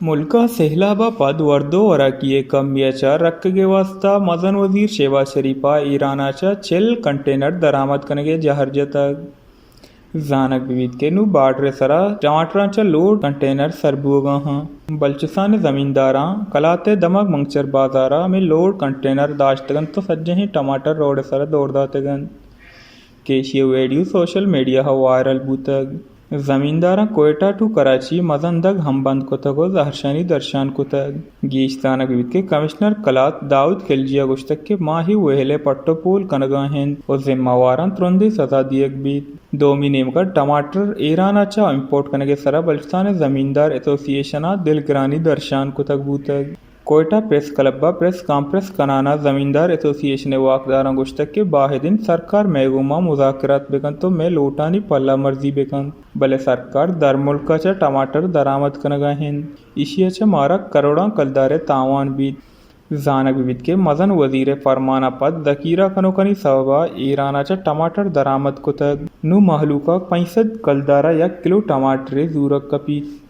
ملک ءَ سیلاب ءَ پد ورد ءُ وراکی ءِ کمی ءَ چہ رکگ ءِ واستہ مزن وزیر شہباز شریف ءَ ایران ءَ چہ چل کنٹینر درآمد کنگ ءِ جہر جتگ۔ زانگ بہ بیت کہ نوں بارڈر ءِ سرا ٹماٹراں چہ لوڈ کنٹینر سر بوگ ءَ اَنت۔ بلوچستان ءِ زمینداراں کلات ءِ دمگ منگچر بازار ءَ ہمے لوڈ کنٹینر داشتگ اَنت ءُ سجہیں ٹماٹر روڈ ءِ سرا دور داتگ اَنت کہ ایشی ءِ ویڈیو سوشل میڈیا ءَ وائرل بوتگ۔ زمینداراں کوئٹہ ٹو کراچی مزن دگ ہم بند کتگ ءُ زہرشانی درشان کتگ۔ گیش زانگ بیت کہ کمشنر کلات داؤد خلجی ءَ گوشتگ کہ ما اے ویل ءِ پٹ ءُ پول کنگ ءَ ایں ءُ ذمہ واراں ترندیں سزا دیگ بیت۔ دومی نیمگ ءَ ٹماٹر ایران ءَ چہ امپورٹ کنگ ءِ سرا بلوچستان ءِ زمیندار ایسوسی ایشن ءَ دلگرانی درشان کتگ بوتگ۔ کوئٹہ پریس کلب ءَ پریس کانفرنس کنان ءَ زمیندار ایسوسی ایشن ءِ واکداراں گوشتگ کہ باید اِنت سرکار مئے گوما مذاکرات بہ کنت ءُ مئے لوٹانی پلہ مرزی بہ کنت، بلے سرکار درملک ءَ چہ ٹماٹر درآمد کنگ ءَ اِنت، ایشی ءَ چہ مارا کروڑاں کلدار ءِ تاوان بیت۔ زانگ بہ بیت کہ مزن وزیر ءِ پرمان ءَ پد ذخیرہ کنوکانی سبب ءَ ایران ءَ چہ ٹماٹر درآمد کتگ۔ نوں مہلوک ءَ پنچ سد کلدار ءَ یک کلو ٹماٹرے زورگ کپیت۔